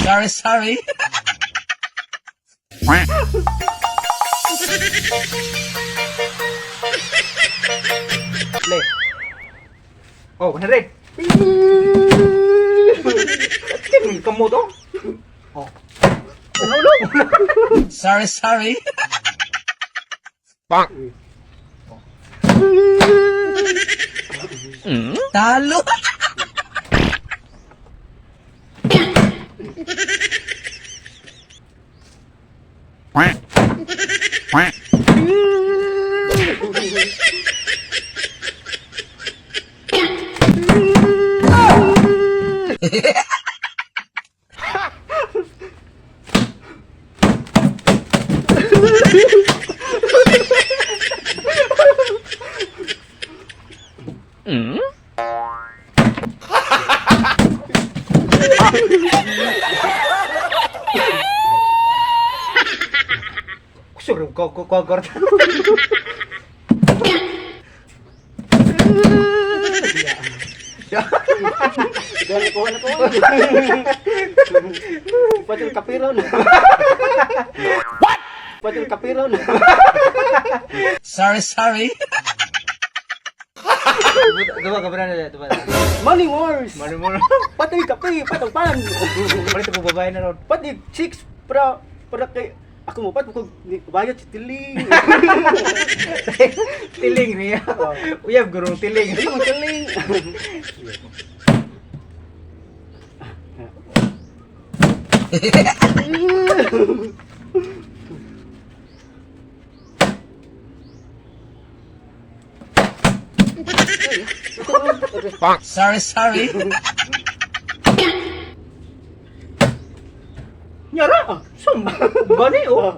Sorry, sorry. Play. Oh, 100. Tingin ka mo to. Oh. Ano? Sorry, sorry. Talo. Kusog ko ko ko ko. Gani ko na ko. Pati kapiron. What? Pati kapiron. Sorry, sorry. Duba ka na duba. Money wars. Mano mo. Pati kape, patang pan. Palit mo babae na ron. Pati chicks para para kay ako mo pat ko bayad si tiling. Tiling niya. Uyab gurong tiling. Ano mo tiling? Sorry, sorry. Nyara. Sum. Gani oh.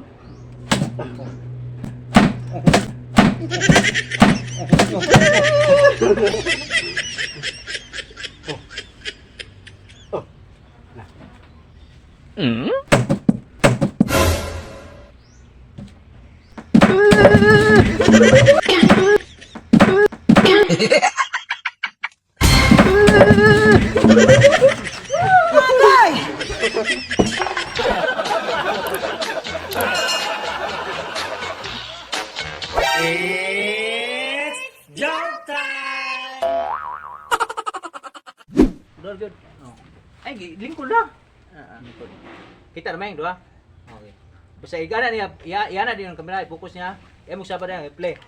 Dol good. Oh. Ay, lingkod na. Ah, lingkod. Kita naman yung duha. Okay. Basta igana niya, iya na din ang kamera, i-focus niya. Eh mo saba na play.